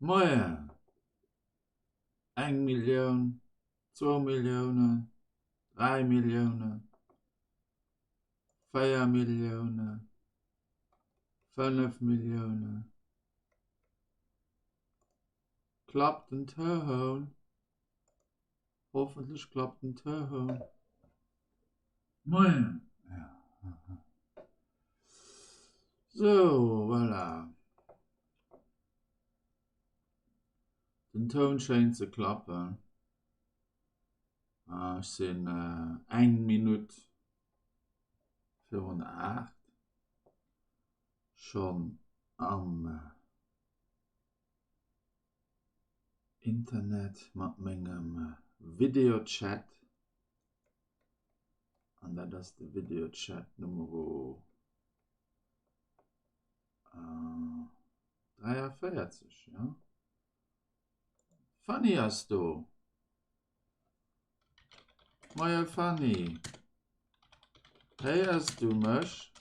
Moien! Eng Millioun, zwou Milliounen, 3 Milliounen, 4 Milliounen, 5 Milliounen. Klappt den Toun? Hoffentlech klappt den Toun. Moien! Sou, voilà. Den Toun schéint ze klappen. Ech sinn eng Minutt virun 8 schonn am Internet mat mengem Videochat. An dat ass de Videochat Numero 43, jo. Fanny ass do. Moie Fanny. Héiers du mech?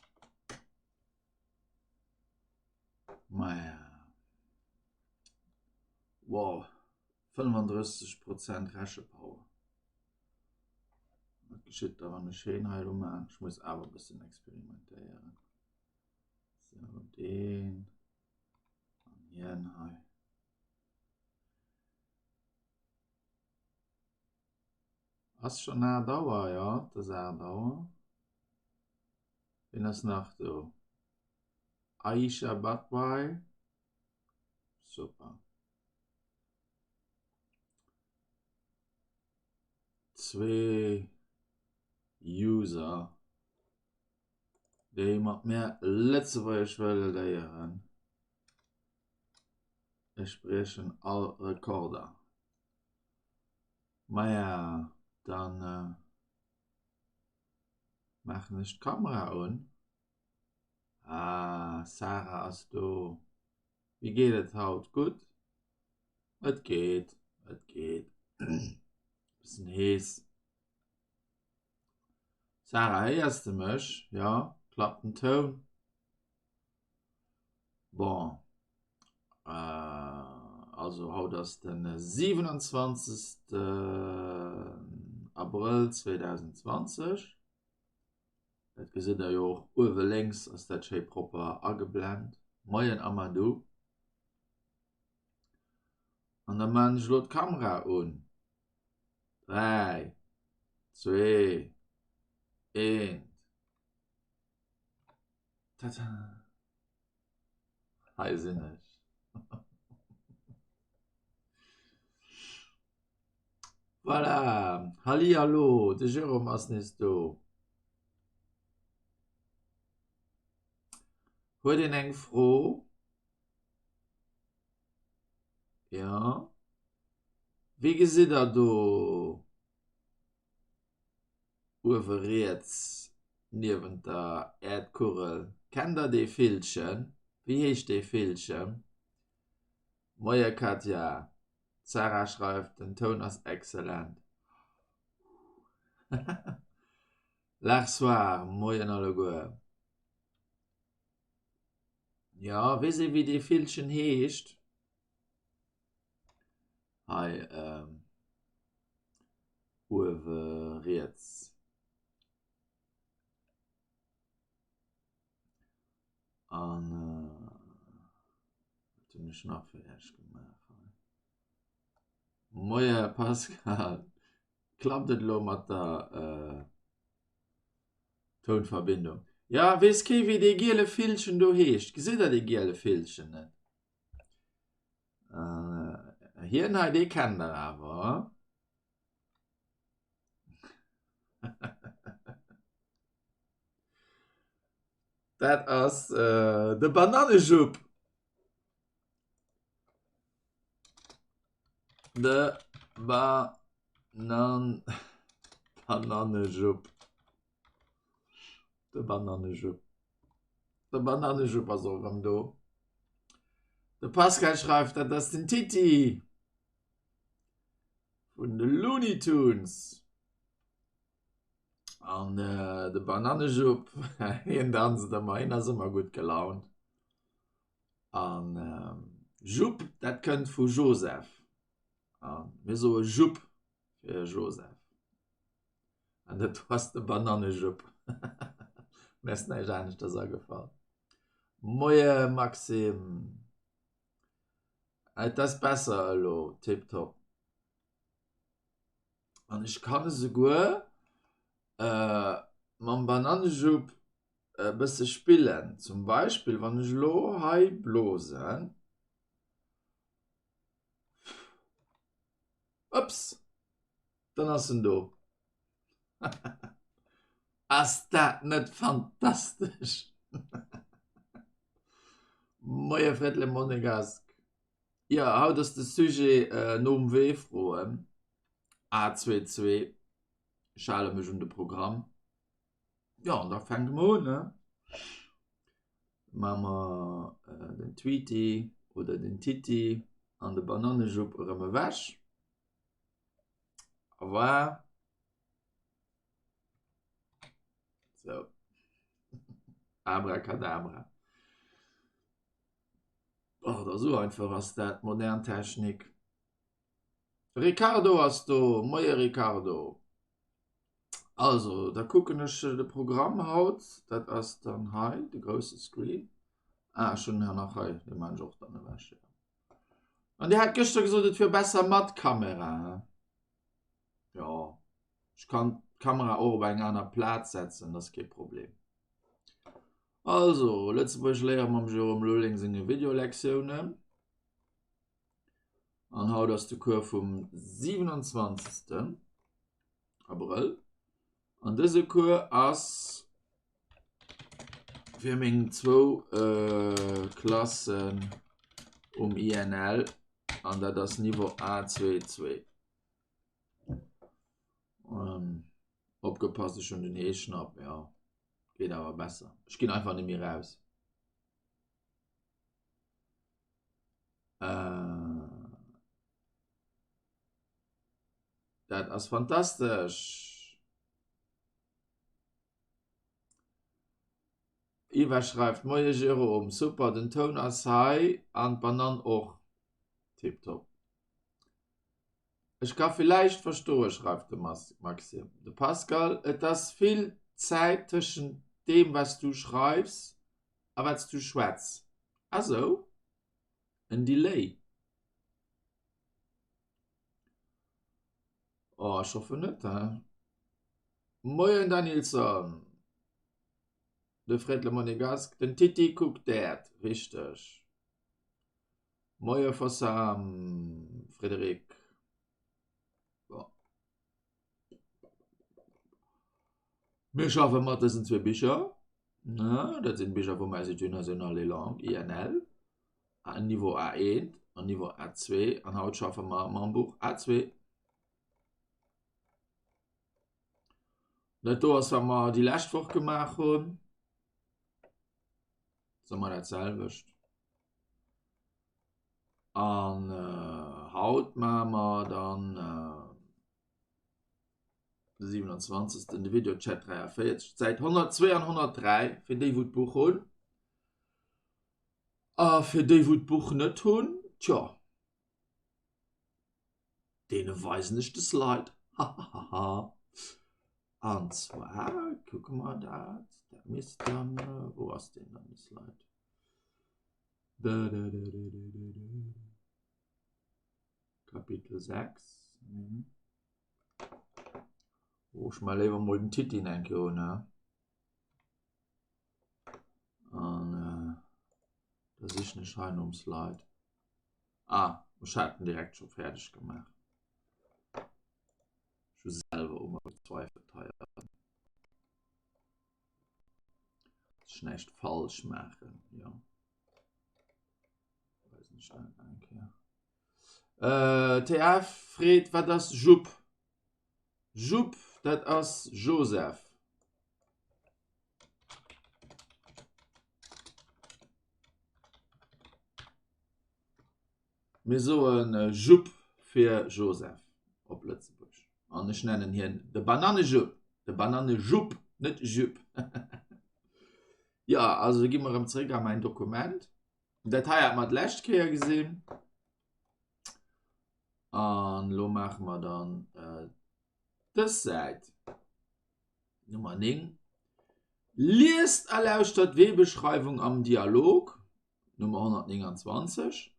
Maja. Wow, 35 Prozent Rechepower. Wat geschitt da wann ech heen hei elo maan? Ech muss awer e bëssen experimentéieren. Sou, deen an hien hei. Ass schon 8 Auer, jo, et ass 8 Auer. Wien ass nach do? Aisha Batwai, super. Zwee User, déi mat mär Lëtzebuergesch wëlle léieren. Ech briechen all Rekorder. Maja, dann maachen ech d'Kamera un. Ah, Sarah ass do. Wéi geet et haut? Gutt? Et geet, et geet. Bëssen hees. Sarah, héiers de mech? Jo, klappt den Toun? Bon, also haut ass de 27. Abrëll 2020. Dat gesitt der jo och uewe lénks ass dat schéi propper ageblent. Moien Amadou. An da maan ech elo d'Kamera un. 3, 2, 1. Tada! Hei sinn ech. Voilà, Hallihallo, de Jérôme ass nees do. Huet een eng Fro? Jo. Wéi gesitt der do Uewe riets niewent der Äerdkugel. Kennt der dee Villchen? Wéi heescht dee Villchen? Moie Katja, d'Sarah schreift, den Toun ass excellent. Larsoir, Moien alleguer. Jo, weess ee wéi dee Villchen heescht? Hei uewe riets. An wat hunn ech nach fir Iech gemaach hei? Moie Pascal, klappt et elo mat der Tounverbindung? Jo, weess kee wéi dee giele Villchen do heescht? Gesitt der dee giele Villchen net? Äh, hien hei, dee kennt der awer. Dat ass äh, de Banannejupp. De Banan Banannejupp. De Banannejupp. De Banannejupp ass och erëm do. De Pascal schreift, dat ass den Titi vun de Looney Tunes. An äh, de Banannejupp, hien danzt ëmmer, hien ass ëmmer gutt gelaunt. An ähm, Jupp, dat kënnt vu Joseph. A mir soe Jupp fir Joseph. An dat ass de Banannejupp. Mir ass näischt aneschters agefall. Moie Maxime. Et ass besser elo, tiptop. An ech kann esouguer mam Banannejupp e bësse spillen. Zum Beispill wann ech elo hei blosen. Ups, dann ass en do. Ass dat net fantastesch? Moie Fred Le Monegasque. Jo, haut ass de Sujet nom Wee froen, A22. Ech hale mech un de Programm. Jo, an da fänke mer un, ne? Maache mer den Tweety oder den Titi an de Banannejupp erëm ewech. Au revoir. Sou. Abracadabra. Oh, da sou einfach ass dat, modern Technik. Ricardo ass do, moie Ricardo. Also, da kucken ech de Programm haut, dat ass dann hei, de grousse Screen. Ah, ech hunn nach hei, dee maan ech och dann ewech, jo. An Dir hat gëschter gesot, et wier besser mat Kamera, he? Jo, ech kann d'Kamera och op eng aner Plaz setzen, dat ass kee Problem. Also, Lëtzebuergesch léiere mam Jérôme Lulling senge Videolektiounen. An haut ass de Cours vum 27. Abrëll. An dëse Cours ass fir meng zwou äh, Klassen um INL an dat ass Niveau A22. Ähm, opgepasst, ech hunn den Heeschnapp, ja. Geet awer besser. Ech ginn einfach net méi raus. Äh, dat ass fantastesch. Iva schreift, Moie Jérôme, super, den Toun ass hei an d'Banann och. Tiptop. Ech ka villäicht verstoen, schreift de Maxime. De Pascal, Et ass vill Zäit tëschent deem wat s du schreifs a wat s du schwätz. Ah sou? En Delay? Oh, ech hoffen net, he. Moien Danilson! De Fred le Monégasque, Den Titi kuckt d'Äerd, richteg. Moie Fossam, Frédéric. Bon. Mir schaffe mat dësen zwee Bicher. Na, dat sinn d'Bicher vum Institut National des Langues, INL, Niveau A1 an Niveau A2. An haut schaffe mer mam Buch A2. Dat do ass, wat mer déi lescht Woch gemaach hunn. Ass ëmmer dat selwecht. An haut maache mer dann de 27. de Videochat 43, d'Säit 102 an 103 fir déi wou d'Buch hunn. A fir déi wou d'Buch net hunn, tjo deene weisen ech de Slide. Hahaha. An zwar kucke mer dat, dat misst dann, wou ass deen dann de Slide? Kapitel 6. Oh, ech maache léiwer mol den Titin eng Kéier un, he? An äh, da sichen ech hei nom Slide. Ah, ech hat en direkt scho fäerdeg gemaach. Ech hu selwer u mer gezweifelt hei. Dass ech näischt falsch maachen, jo. Weisen ech dat eng Kéier. Äh, TF freet, wat ass Jupp? Jupp, dat ass Joseph. Mir soen Jupp fir Joseph op Lëtzebuerg. An ech nennen hien de Banannejupp. De Banannejupp, net Jupp. Jo, also gi mer erëm zeréck a mäin Dokument. Dat hei hat mer d'lescht Kéier gesinn. An elo maache mer dann dës Säit, Nummer 9. Liest a lauschtert d'Weebeschreiwung am Dialog, Nummer 129.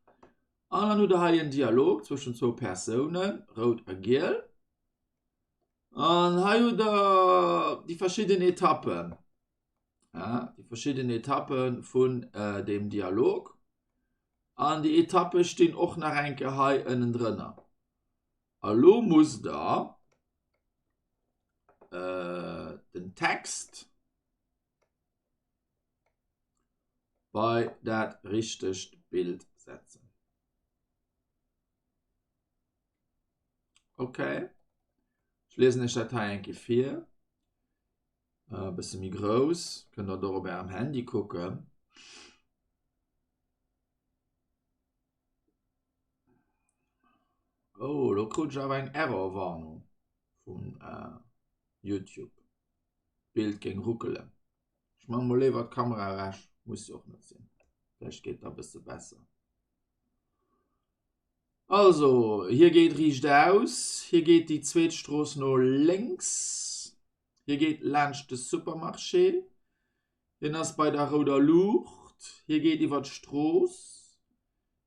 An dann hutt der hei en Dialog zwëschen zwou Persounen, rout a giel. An hei hutt der déi verschidden Etappen. Ja, déi verschidden Etappe vun äh, dem Dialog. An déi Etappe stinn och nach eng Kéier hei ënnendrënner. A lo musst der äh, den Text bei dat richtegt Bild setzen. Okay. Ech liesen iech dat hei eng Kéier vir. E bësse méi grouss, kënnt der och op ärem Handy kucken. Oh, lo krut ech awer eng Error-Warnung vun YouTube. D'Bild géing ruckelen. Ech man mol léiwer d'Kamera ewech, muss jo och net sinn. Vläicht geet da bësse besser. Also, hie geet riicht aus, hie geet déi zweet Strooss no lénks, hie geet laanscht de Supermarché, hien ass bei der rouder Luucht, hie geet iwwer d'Strooss,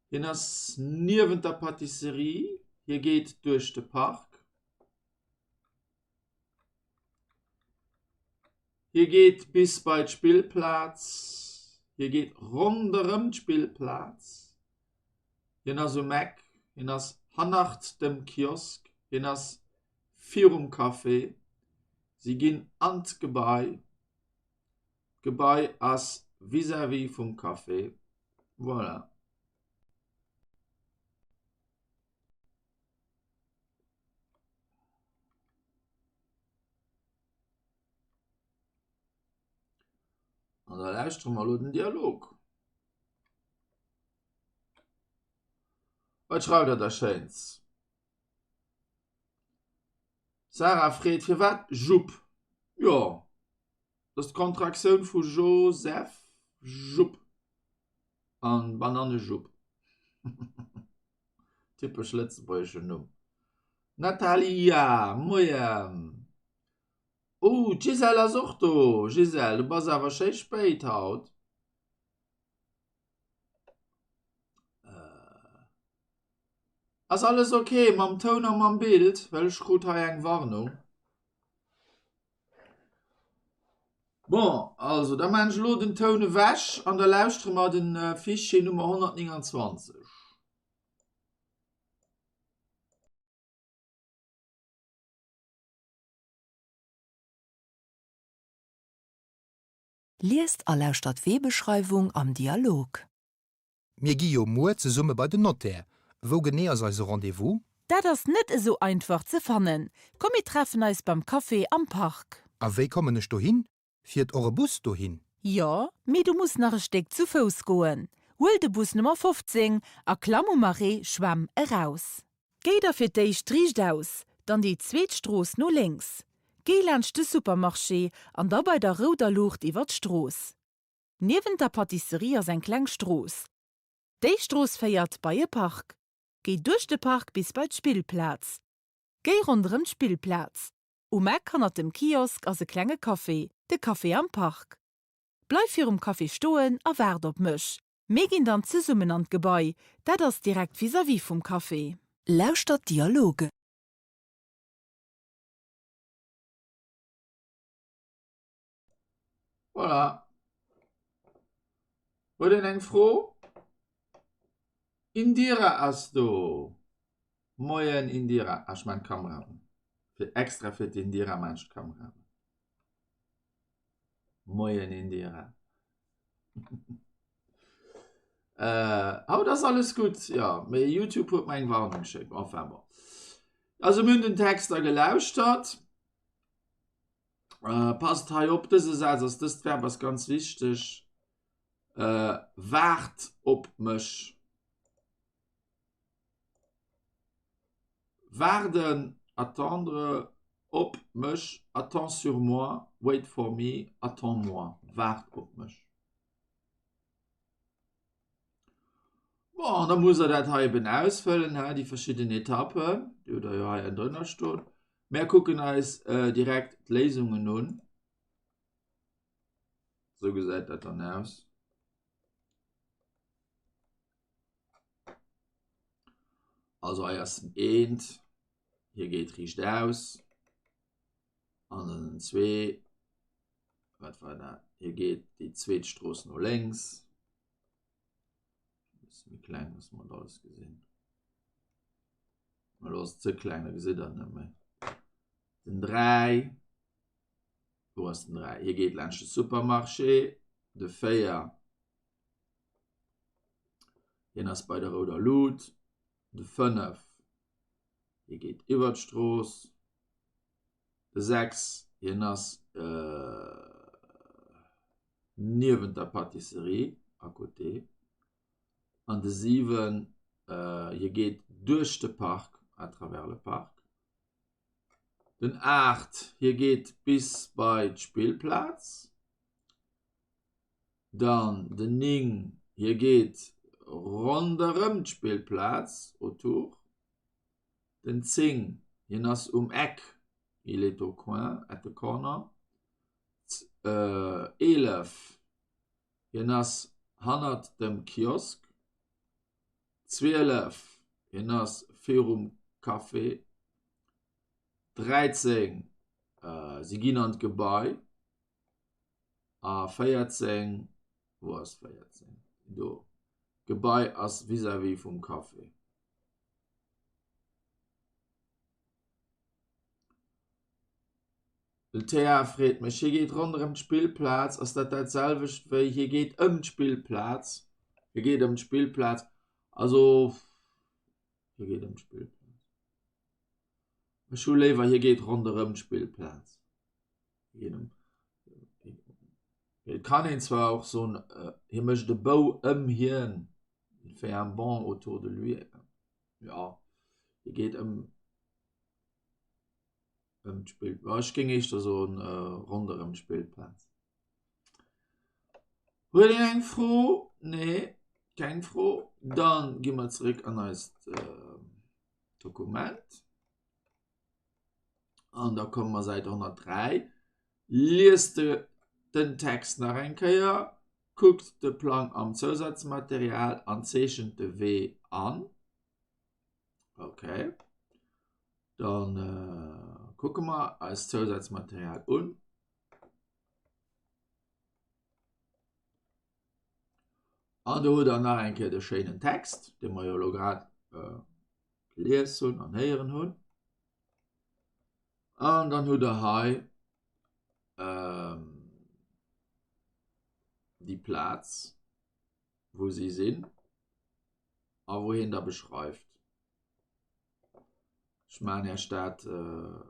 hien ass niewent der Pâtisserie, hie geet duerch de Park. Hie geet bis bei d'Spillplaz, hie geet ronderëm d'Spillplaz. Hien ass um Eck, hien ass hannert dem Kiosk, hien ass virum Café. Si ginn an d'Gebai. D'Gebai ass vis-à-vis vum Café. Voilà. An da lauschtere mer elo den Dialog. Wat schreift der da Schéins? Sarah freet, Firwat Jupp? Jo, dat ass d'Kontraktioun vu Joseph Jupp an Banannejupp. Typesch lëtzebuergeschen Numm. Nathalia, Moien! Oh, d'Gisèle ass och do! Gisèle, du bass awer schéi spéit haut. Ass alles ok mam Toun a mam Bild? Well ech krut hei eng Warnung. Bon, also da maan ech elo den Toun ewech an da lauschtere mer den Fichier Nummer 129. Liest a lauschtert d'Weebeschreiwung am Dialog. Mir gi jo muer zesumme bei den Notaire. Wou genee ass eise Rendez-vous? Dat ass net esou einfach ze fannen. Komm mir treffen eis beim Café am Park. A wéi kommen ech dohin? Fiert och e Bus dohin? Jo, mee du muss nach e Stéck zu Fouss goen. Huel de Bus Nummer 15 a klamm um Arrêt Schwämm eraus. Géi da fir d'éischt riichtaus, dann déi zweet Strooss no lénks. Géi laanscht de Supermarché an da bei der rouder Luucht iwwer d'Strooss. Niewent der Pâtisserie ass eng kleng Strooss. Déi Strooss féiert bei e Park. Géi duerch de Park bis bei d'Spillplaz. Géi ronderëm d'Spillplaz. Um Eck hannert dem Kiosk ass e klenge Café, de Café am Park. Bleif virum Café stoen a waart op mech. Mir ginn dann zesummen an d'Gebai, dat ass direkt vis-à-vis vum Café. Lauschtert d'Dialoge. Voilà. Huet een eng Fro? Indira ass do. Moien Indira. Ah, ech maan d'Kamera un. Fir extra fir d'Indira maan ech d'Kamera un. Moien Indira. Äh, haut ass alles gutt, jo, mee Youtube huet mer eng Warnung geschéckt. Enfin bon. Also mir hunn den Text da gelauschtert. Äh, passt hei op, dëse Saz ass, dëst Verb ass ganz wichteg. Äh, waart op mech. Waarden, attendre, op mech, attends sur moi, wait for me, attends-moi, waart op mech. Bon, da musst der dat hei eben ausfëllen, hä, déi verschidden Etappen, déi hutt der jo hei ënnendrënner stoen. Mär kucken eis direkt d'Léisungen un. Sou gesäit dat dann aus. Also hei ass den eent, hie geet riicht aus. An dann den zwee, wat war dat? Hie geet déi zweet Strooss no lénks. Bësse méi kleng, dass mer dat alles gesinn. Elo ass et ze kleng, da gesitt der et net méi. Den 3, wou ass den 3? Hie geet laanscht de Supermarché. De 4, hien ass bei der rouder Lut. De 5, hie geet iwwer d'Strooss. De 6, hien ass niewent der Pâtisserie, à côté. An de 7, hie geet duerch de Park, à travers le parc. Den 8, hie geet bis bei d'Spillplaz. Dann den 9, hie geet ronderëm d'Spillplaz, autour. Den 10, hien ass um Eck, il est au coin, at the corner. 11, hien ass hannert dem Kiosk. 12, hien ass virum Café. 13, si ginn an d'Gebai. A 14, wou ass 14? Do, d'Gebai ass vis-à-vis vum Café. D'Thea freet mech, hie geet ronderëm d'Spillplaz. Ass dat dat selwecht wéi hie geet ëm d'Spillplaz? Hie geet ëm d'Spillplaz, also hie geet ëm d'Spillplaz. Ech hu léiwer hie geet ronderëm d'Spillplaz. Et kann een zwar och soen, hie mécht e Bou ëm hien, il fait un bond autour de lui. Jo, hie geet ëm ëm d'Spill, ech géing éischter soen ronderëm d'Spillplaz. Huet een eng Fro? Nee, keng Fro. Dann gi mer zeréck an eist Dokument. An da komme mer Säit 103. Liest de den Text nach eng Kéier, kuckt de Plang am Zousazmaterial an zeechent de Wee an. Okay. Dann äh, kucke mer eist Zousazmaterial un. An do hutt der nach eng Kéier de schéinen Text, dee mer jo elo grad äh, gelies hunn an héieren hunn. An dann hutt der hei ähm, déi Plaz, wou si sinn a wou hien da beschreift. Ech maachen Iech dat äh,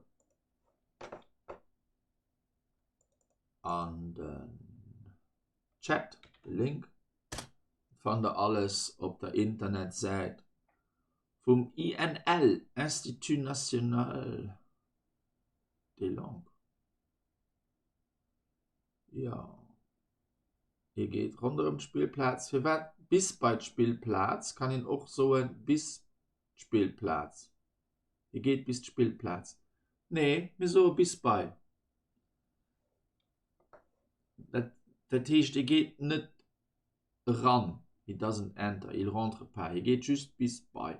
an den Chat, de Link. Fannt der alles op der Internetsäit vum INL, Institut National des Langues. Jo, hie geet ronderëm d'Spillplaz. Firwat bis bei d'Spillplaz? Kann een och soen bis d'Spillplaz. Hie geet bis d'Spillplaz. Nee, mir soe bis bei. Dat, dat heescht, e geet net eran, he doesn't enter, il rentre pas, hie geet just bis bei.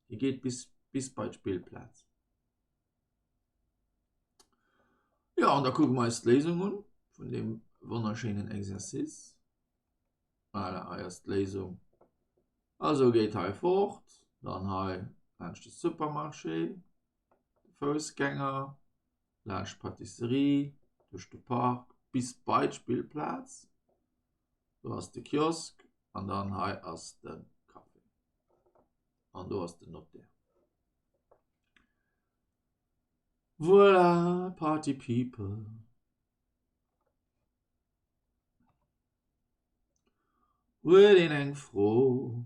Hie geet bis, bis bei d'Spillplaz. Jo, an da kucke mer eis d'Léisung un vun deem wonnerschéinen Exercice. Voilà, hei ass d'Léisung. Also geet hei fort, dann hei laanscht de Supermarché, de Foussgänger, laanscht d'Patisserie, duerch de Park bis bei d'Spillplaz. Do ass de Kiosk an dann hei ass de Café. An do ass den Notaire. Voilà, Party People. Huet een eng Fro?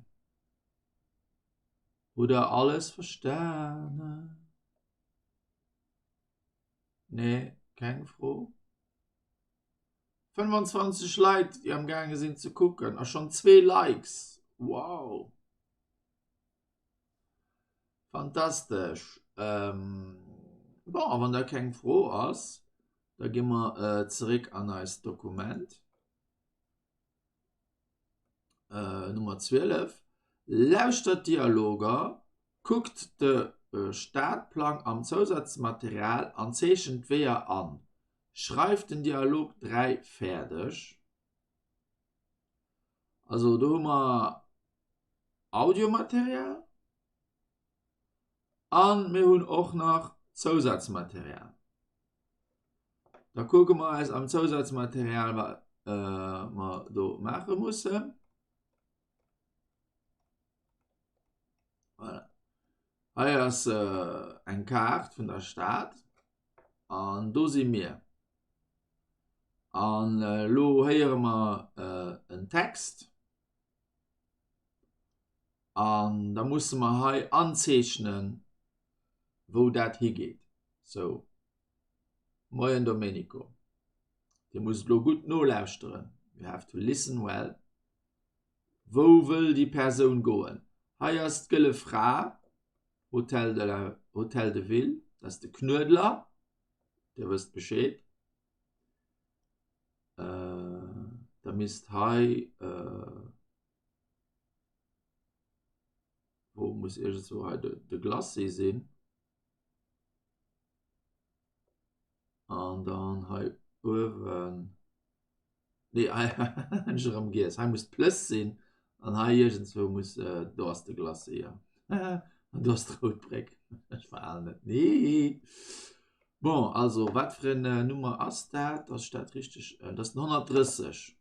Hutt der alles verstanen? Nee, keng Fro? 25 Leit, déi am gaange sinn ze kucken a schonn zwee Likes. Wow! Fantastesch. Bon, a wann da keng Fro ass, da gi mer zeréck an eist Dokument. Nummer 12, Lauschtert d'Dialoger, kuckt de Stadplang am Zousazmaterial an zeechent d'Weeër an. Schreift den Dialog 3 fäerdeg. Also do hu mer Audiomaterial an mir hunn och nach Zousazmaterial. Da kucke mer eis am Zousazmaterial wat mer do maache mussen. Voilà. Hei ass eng Kaart vun der Stad an do si mir. An elo héiere mer en Text an da musse mer hei anzeechnen, wou dat higeet. Sou, Moien Domenico, Dir musst elo gutt nolauschteren, you have to listen well. Wou wëll déi Persoun goen? Hei ass d'Gëlle Fra, Hotel de la, Hotel de Ville, dat ass de Knuedler, Dir wësst Bescheed. Da misst hei, wou muss iergendzwou hei de Glacis sinn. An dann hei uewen, nee hei hunn ech erëm giess, hei muss d'Plëss sinn an hei iergendzwou muss, do ass de Glacis, jo. An do ass d'Rout Bréck. Ech verhalen et ni. Bon, also wat fir en Nummer ass dat, dass ech dat richteg, dat ass den 130.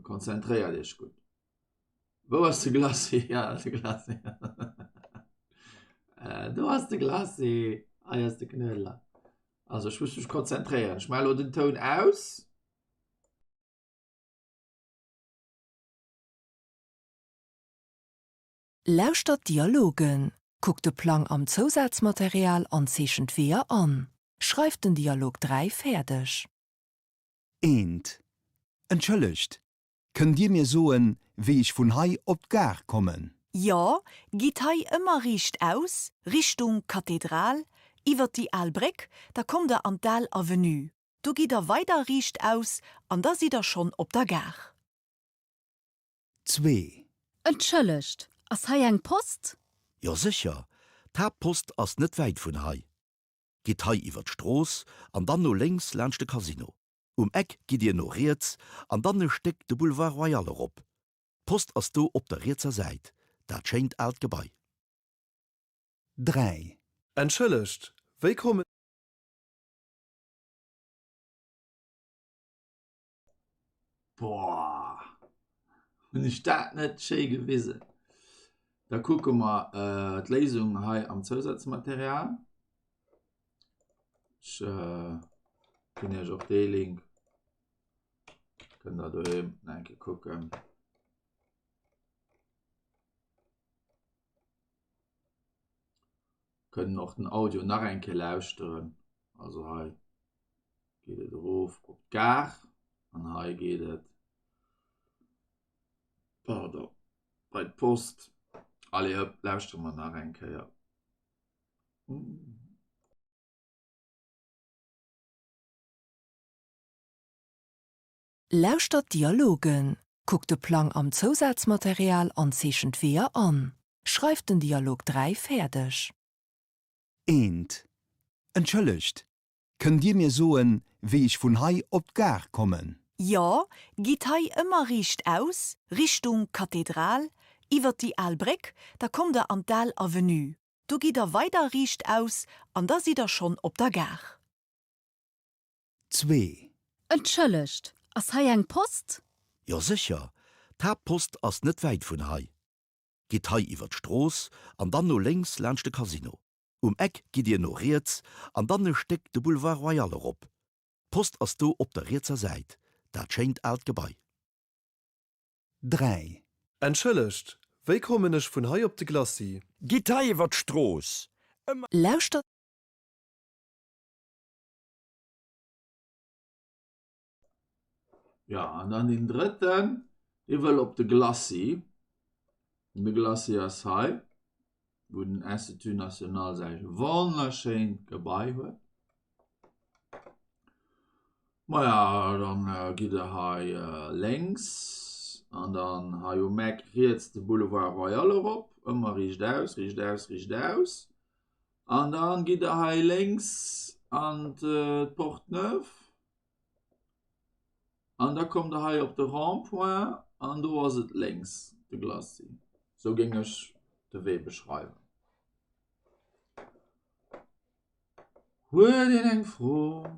Konzentréiert iech gutt. Wou ass de Glacis? Ja, de Glacis. Äh, do ass de Glacis. Hei ass de Knuedler. Also ech muss mech konzentréieren. Ech maache lo den Toun aus. Lauschtert d'Dialogen, kuckt de Plang am Zousazmaterial an zeechent d'Weeër an. Schreift den Dialog 3 fäerdeg. Eent. Entschëllegt, kënnt Dir mir soen, wéi ech vun hei op d'Gare kommen? Jo, gitt hei ëmmer riicht aus, Richtung Kathedral, iwwert déi al Bréck, da kommt der an d'al Avenue. Do gitt der weider riicht aus an da sidd der schonn op der Gare. Zwee. Entschëllegt, ass hei eng Post? Jo sécher, d'Haaptpost ass net wäit vun hei. Gitt hei iwwer d'Strooss an dann no lénks laanscht de Casino. Um Eck gitt Dir no riets an dann e Stéck de Boulevard Royal erop. D'Post ass do op der rietser Säit, dat schéint aalt Gebai. 3. Entschëllegt, wéi kommen. Boah, hunn ech dat net schéi gewisen. Da kucke mer d'Léisung hei am Zousazmaterial. Ech ginn iech och dee Link. Kënnt der doheem nach eng Kéier kucken. Kënnen och den Audio nach eng Kéier lauschteren. Also hei geet et erof op d'Gare an hei geet et, pardon, bei d'Post. Allez hëpp, lauschtere mer nach eng Kéier. Lauschtert d'Dialogen, kuckt de Plang am Zousazmaterial an zeechent d'Weeër an. Schreift den Dialog 3 fäerdeg. Eent. Entschëllegt, kënnt Dir mir soen, wéi ech vun hei op d'Gare kommen? Jo, gitt hei ëmmer riicht aus, Richtung Kathedral, iwwert déi al Bréck, da kommt der an d'al Avenue. Do gitt der weider riicht aus an da sidd der schonn op der Gare. Zwee. Entschëllegt, ass hei eng Post? Jo sécher, d'Haaptpost ass net wäit vun hei. Gitt hei iwwer d'Strooss an dann no lénks laanscht de Casino. Um Eck gitt Dir no riets an dann e Stéck de Boulevard Royal erop. D'Post ass do op der rietser Säit, dat schéint aalt Gebai. 3. Entschëllegt, wéi kommen ech vun hei op de Glacis? Gitt hei iwwer d'Strooss, ëmmer. Lauschtert. Ja, an dann deen drëtten, dee wëll op de Glacis. De Glacis ass hei. Wou den Institut National säi wonnerschéint Gebai huet. Maja, dann gitt der hei lénks an dann hei um Eck riets de Boulevard Royal erop, ëmmer riichtaus, riichtaus, riichtaus. An dann gitt der hei lénks an d'Porte Neuve. An da kommt der hei op de Rond-point an do ass et lénks, de Glacis. Sou géing ech de Wee beschreiwen. Huet een eng Fro?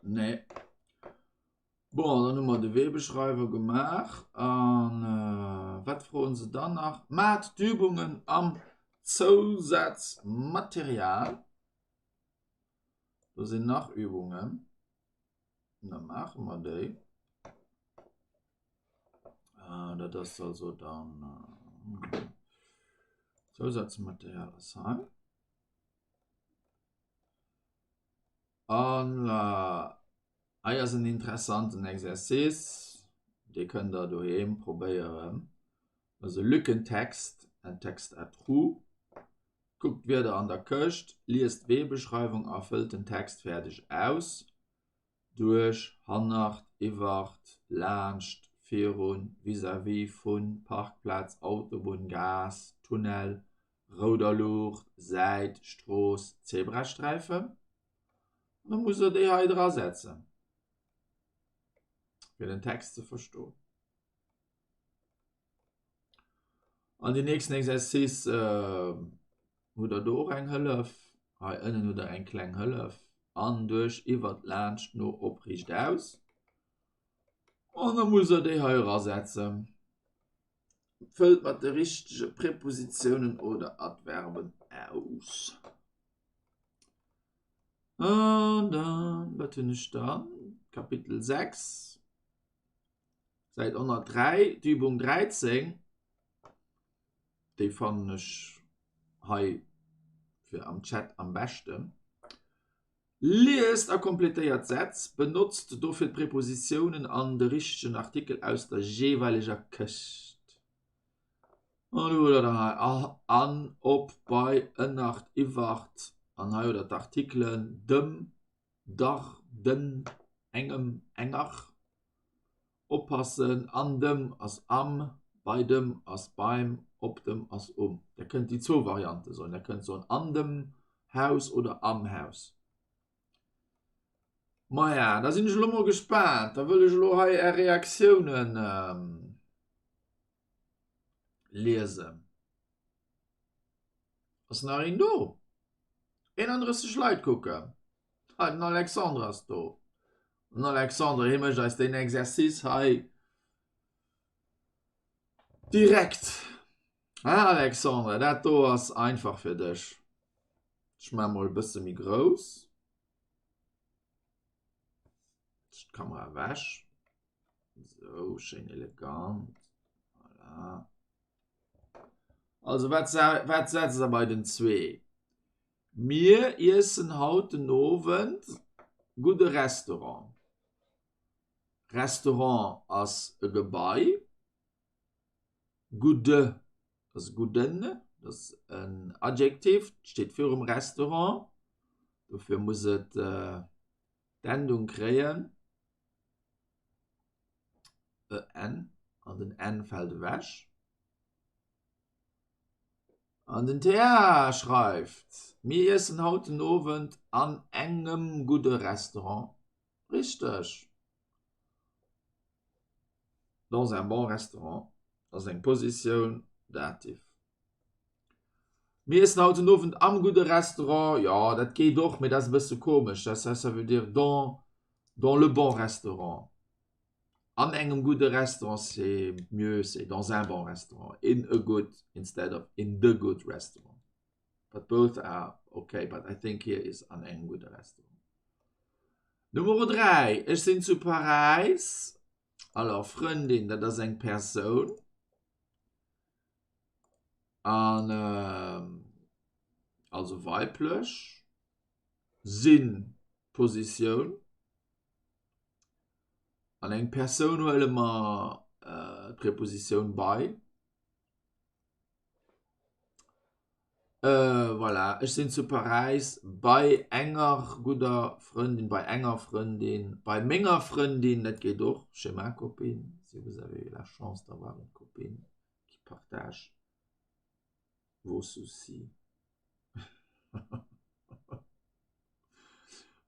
Nee. Bon, dann hu mer de Weebeschreiwer gemaach. An äh, wat froen se dann nach? Maat d'Übungen am Zousazmaterial. Do sinn nach Übungen. Da maache mer déi. Äh, dat ass also dann äh, Zousazmaterial ass hei. An hei ass en interessanten Exercice, dee kënnt der doheem probéieren. Dat ass e Lückentext, en Texte à trous. Kuckt d'Wierder an der Këscht, liest d'Weebeschreiwung a fëllt den Text fäerdeg aus. duerch, hannert, iwwert, laanscht, virun, vis-à-vis vun, Parkplaz, Autobunn, Gaass, Tunnel, rouder Luucht, Säit, Strooss, Zebrasträifen. An da musst Der déi hei drasetzen, fir den Text ze verstoen. An den nächsten Exercice hutt der do och eng Hëllef. Hei ënnen hutt der eng kleng Hëllef. An, duerch, iwwert, laanscht, no, op, riicht aus. An da musst der déi hei erasetzen. Fëllt mat de richtege Prepositiounen oder Adverben aus. An dann, wat hunn ech dann? Kapitel 6. Säit 103, d'Übung 13, déi fannen ech hei fir am Chat am beschten. Liest a kompletéiert d'Sätz, benotzt dofir d'Prepositiounen an de richtegen Artikel aus der jeeweileger Këscht. An do hutt der dann hei an, op, bei, ënnert, iwwert an hei hutt der d'Artikelen dem, Dach, den, engem, enger. Oppassen, an dem ass am, bei dem ass beim, op dem ass um. Der kënnt déi zwou Variante soen. Der kënnt soen an dem Haus oder am Haus. Maja, da sinn ech elo mol gespaant. Da wëll ech elo hei Är Reaktiounen liesen. Ass nach een do? 31 Leit kucken. Hei, den Alexandre ass do. Den Alexandre, hie mécht eis deen Exercice hei direkt. Hein, Alexandre, dat do ass einfach fir dech. Ech maache mol e bësse méi grouss. D'Kamera ewech. Sou, schéin elegant. Voilà. Also wat, wat setzt der bei den zwee? Mir iessen haut den Owend gudde Restaurant. Restaurant ass e Gebai. Gudde ass gudden, dat ass en Adjektiv, steet virum Restaurant. Dofir muss et d'Endung kréien. En an den N fält ewech. An den TA schreift, Mir iessen haut den Owend an engem gudde Restaurant. Richteg! Dans un bon restaurant ass eng Positioun, Dativ. Mir iessen haut den Owend am gudde Restaurant. Jo, dat geet och, mee dat ass e bësse komesch. Ça, ça veut dire dans, dans le bon restaurant. An engem gudde Restaurant, c'est mieux, c'est dans un bon restaurant. In a good instead of in the good restaurant. But both are okay, but I think here is an engem gudde Restaurant. Numero 3, Ech sinn zu Paräis. Alors, Frëndin, dat ass eng Persoun. An also weiblech sinn d'Positioun. An eng Persoun huele mer. D'Prepositioun bei. Voilà, ech sinn zu Paräis bei enger gudder Frëndin, bei enger Frëndin, bei menger Frëndin, dat geet och, chez ma copine, si vous avez la chance d'avoir une copine qui partage vos soucis.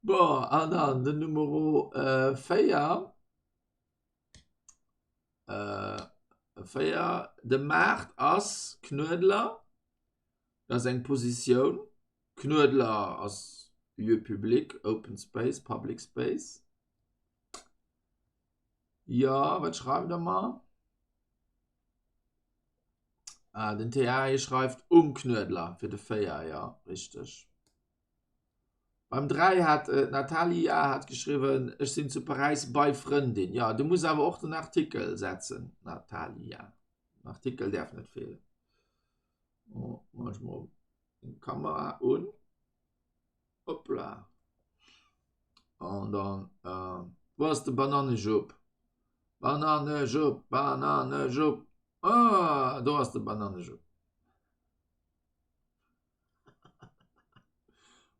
Bon, an dann den Numero 4. 4, De Maart ass Knuedler, dat ass eng Positioun. Knuedler ass Lieu public, open space, public space. Jo, wat schreift der mer? Ah, den TA hie schreift um Knuedler fir de 4, jo, richteg. Beim 3 hat d'Natalia hat geschriwwen, Ech sinn zu Paräis bei Frëndin. Jo, du muss awer och den Artikel setzen, Natalia. Den Artikel däerf net feelen. Oh, mach ech mol eng Kamera un. Hoppla. An dann, äh, wou ass de Banannejupp? Banannejupp, Banannejupp. Ah, do ass de Banannejupp.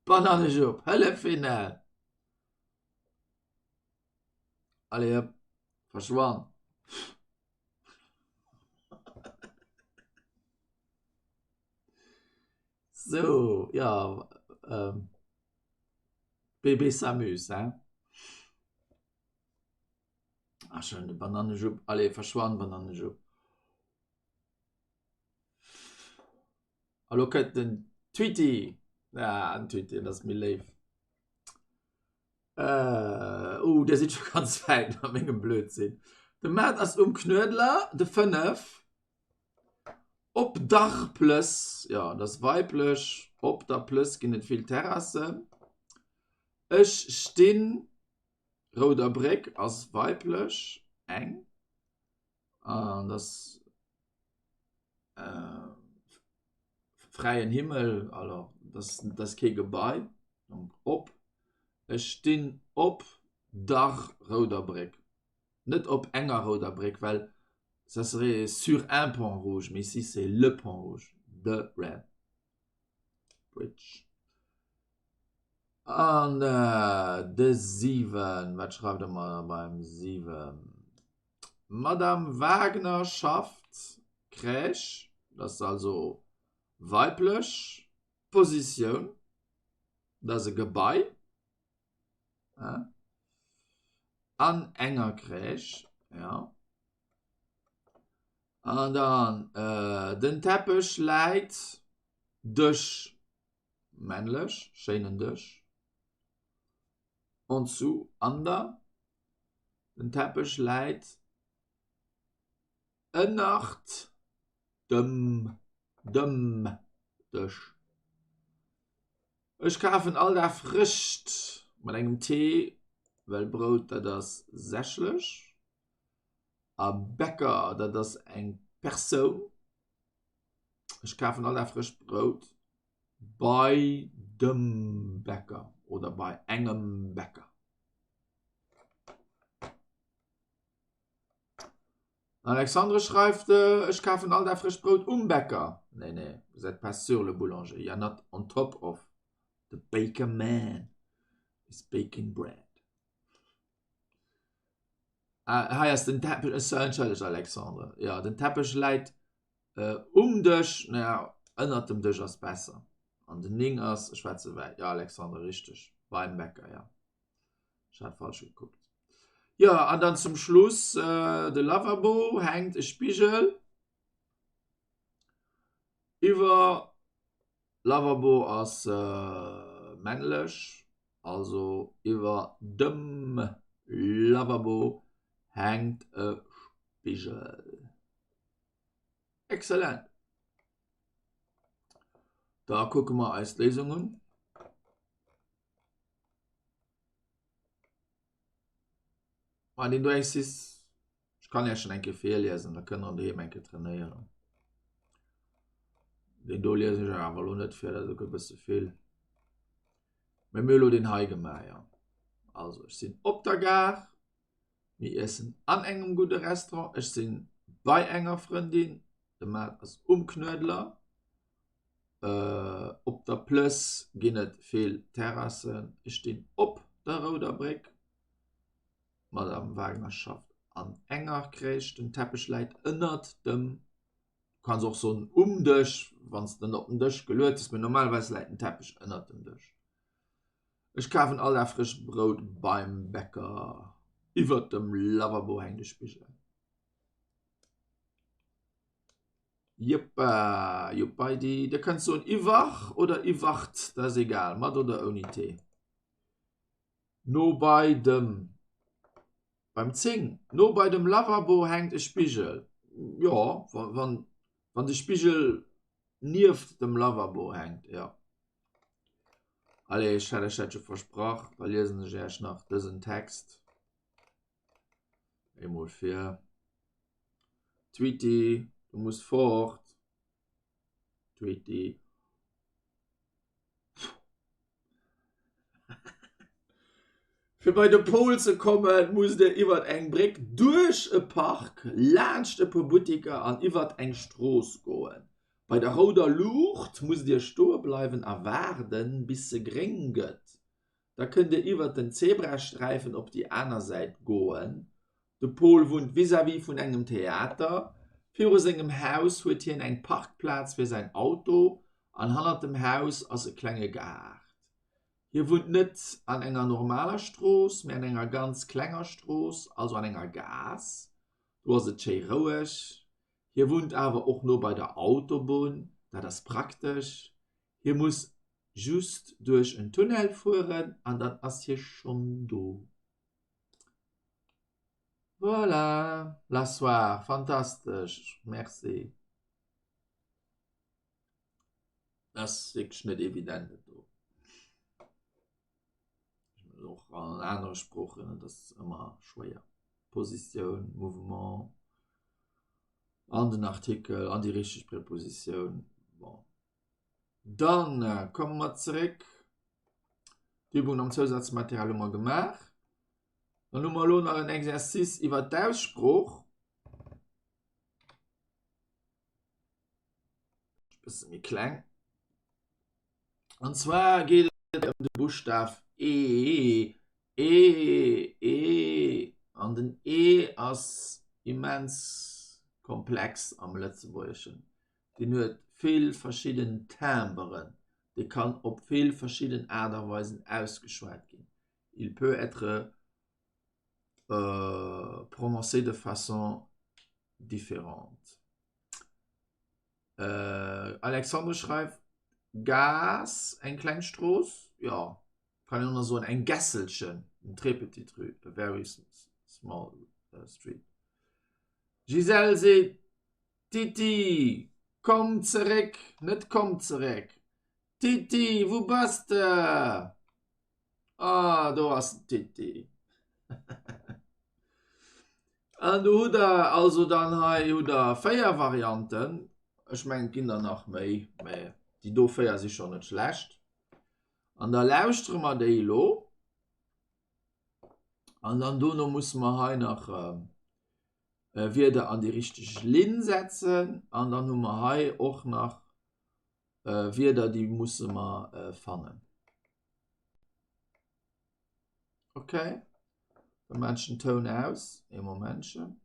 Banannejupp, Hëlleffinne! Allez hop, verschwann! Sou, jo, Bébé s'amuse, hein? Ah schön, de Banannejupp, allez, verschwann, Banannejupp! A lo kënnt den Tweety. Ah, den Tweety, dat ass méi léif. Äh, uh, der sidd scho ganz wäit mat mengem Blödsinn. De Maart ass um Knuedler, de 5. Op dach Plëss, jo, dat ass weiblech. Op der Plëss ginn et vill Terrassen. Ech stinn, Rouder Bréck ass weiblech, eng. An dat ass fräien Himmel, alors dat ass kee Gebai, donc op. Ech stinn op der rouder Bréck, net op enger rouder Bréck, well ça serait sur un pont rouge, mais ici c'est le pont rouge, the red bridge. An de 7, wat schreift Der mer beim 7? D'Madame Wagner schafft Crèche, dat ass also weiblech Positioun, dat ass e Gebai an enger Crèche, jo. An dann den Teppech läit Dësch, männlech, schéinen Dësch, en dessous, an der. Den Teppech läit ënnert dem dem Dësch. Ech kafen all Dag frëscht mat engem T, well Brout dat ass sächlech a Bäcker dat ass eng Persoun. Ech kafen all Dag frëscht Brout bei dem Bäcker oder bei engem Bäcker. Alexandre schreift, Ech kafen all Dag frëscht Brout um Bäcker. Nee, nee, vous êtes pas sur le boulanger, you're not on top of the baker man is baking bread. Ah, hei ass den Teppech, entschëllegt Alexandre, jo, den Teppech läit um Dësch, naja, ënnert dem Dësch ass besser. An den 9 ass, ech war ze wäit, jo Alexandre, richteg, beim Bäcker, jo. Ech hat falsch gekuckt. Jo, an dann zum Schluss de Lavabo hänkt e Spigel iwwer. Lavabo ass männlech, also iwwer dem Lavabo hänkt e Spigel. Excellent! Da kucke mer eis d'Léisung un. Ah, den do Exercice, ech kann Iech en eng Kéier virliesen, da kënnt der an doheem eng Kéier trainéieren. Deen do liesen ech awer elo net vir, dat ass och e bësse vill. Mä mir hu elo deen hei gemaach, jo. Also, ech sinn op der Gare, mir iessen an engem gudde Restaurant, ech sinn. Bei enger Frëndin. De Maart ass um Knuedler. Op der Plëss ginn et vill Terrassen. Ech stinn op der Rouder Bréck. D'Madame Wagner schafft an enger Crèche. Den Teppech läit ënnert dem, du kanns och soen um Dësch, wann s de en op den Dësch geluet hues, mee normalerweis läit den Teppech ënnert dem Dësch. Ech kafen all Dag frëscht Brout beim Bäcker. Iwwert dem Lavabo hänkt e Spigel. Jëppa, juppaidi. Dir kënnt soen iwwer oder iwwert, dat ass egal, mat oder ouni t. No bei dem, beim 10, no bei dem Lavabo hänkt e Spigel. Jo, wann, wann de Spigel nieft dem Lavabo hänkt, jo. Allez, ech hat Iech dat jo versprach, da liesen ech Iech nach dësen Text eemol vir. Tweety, du muss fort. Tweety. Fir bei de Pol ze kommen, musst Dir iwwert eng Bréck, duerch e Park, laanscht e puer Buttiker an iwwert eng Strooss goen. Bei der rouder Luucht musst Dir stoe bleiwen a waarden, bis se gréng gëtt. Da kënnt Dir iwwert den Zebrasträifen op déi aner Säit goen. De Pol wunnt vis-à-vis vun engem Theater. Viru sengem Haus huet hien eng Parkplaz fir säin Auto an hannert dem Haus ass e klenge Gaart. Hie wunnt net an enger normaler Strooss, mee an enger ganz klenger Strooss, also an enger Gaass. Do ass et schéi roueg. Hie wunnt awer och no bei der Autobunn, dat ass praktesch. Hie muss just duerch en Tunnel fueren an dann ass hie schonn do. Voilà, la soir, fantastesch, merci. Dat ass wierklech net evident dat do. Och an anere Sproochen, et ass ëmmer schwéier. Positioun, Mouvement an den Artikel an déi richteg Prepositioun. Bon. Dann komme mer zeréck. D'Übung am Zousazmaterial hu mer gemaach. Dann hu mer elo nach en Exercice iwwer d'Aussprooch. Bësse méi kleng. An zwar geet et ëm de Buschtaf E, E, E. An den E ass immens komplex am Lëtzebuergeschen. Deen huet vill verschidden Timberen, dee kann op vill verschidden Aart a Weisen ausgeschwat ginn. Il peut être prononcé de façon différente. Alexandre schreift, Gaass, eng kleng Strooss, jo, kann een och nach soen eng Gässelchen, une très petite rue, a very small street. Gisèle seet, Titi, komm zeréck, net komm zeréck, Titi, wou bass de? Ah, do ass den Titi. An do hutt der also dann hei hutt der 4 Varianten. Ech mengen, et ginn der nach méi, mä déi do 4 si schonn net schlecht. An da lauschtere mer déi elo. An dann dono musse mer hei nach Wierder an déi richteg Linn setzen. An dann hu mer hei och nach Wierder, déi musse mer fannen. Okay, da maan ech den Toun aus. Ee Momentchen.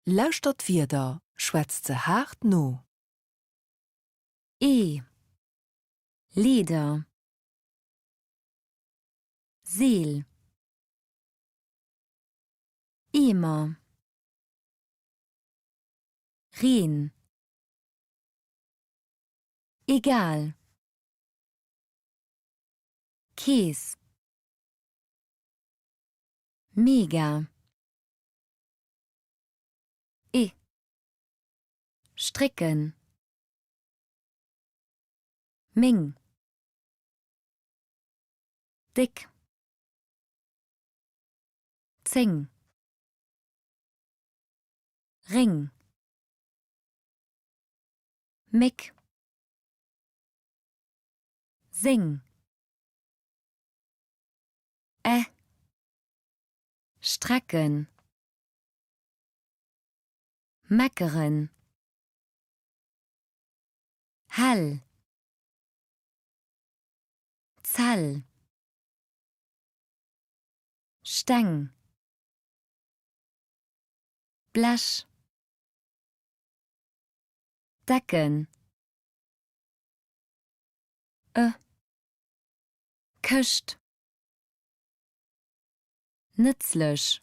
Lauschtert d'Wierder, schwätzt se haart no. Ee. Leeder. Seel. Eemer. Reen. Egal. Kees. Mega. E. Strécken. Meng. Déck. 10. Réng. Méck. Seng. Ä Strecken Meckeren Hell Zell Steng Blech Decken e Këscht Nëtzlech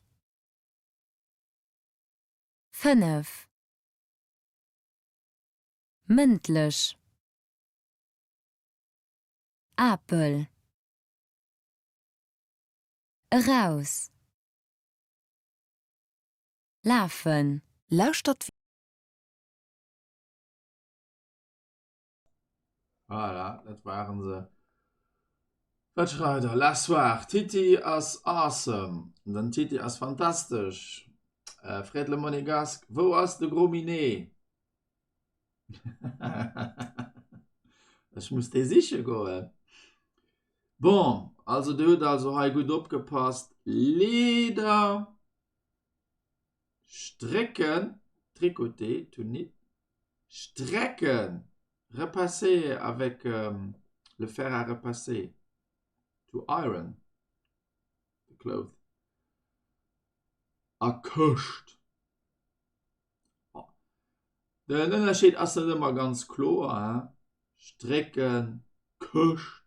5 Mëndlech Apel Eraus Lafen. Lauschtert Voilà, dat waren se. Wat schreift der? La soir, Titi ass awesome. Den Titi ass fantastesch. Äh, Fred le Monégasque, wou ass de Gros Minet? Ech muss dee siche goen. Bon, also dir hutt also hei gutt opgepasst. Leeder strécken, tricoter, to knit, strecken, repasser avec le fer à repasser, to iron the cloth, a Këscht. Den Ënnerscheed ass net ëmmer ganz kloer, hein? Strécken, Këscht.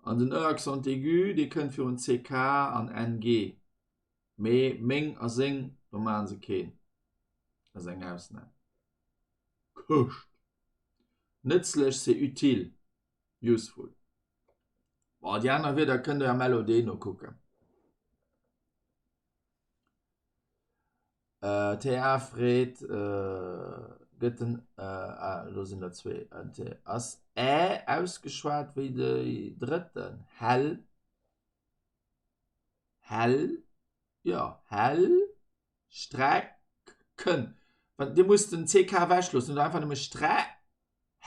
An den e Accent aigu, dee kënnt virun ck an ng. Mee meng a seng, do maache se keen. Dat ass eng Ausnam. Këscht. Nëtzlech, c'est utile, useful. Bon, déi aner Wierder kënnt der am LOD nokucken. TA freet, gëtt den ah do sinn der zwee ass ä ausgeschwat wéi déi drëtten hell hell jo hell strecken wann dir musst den ck ewechloossen oder einfach nëmme stre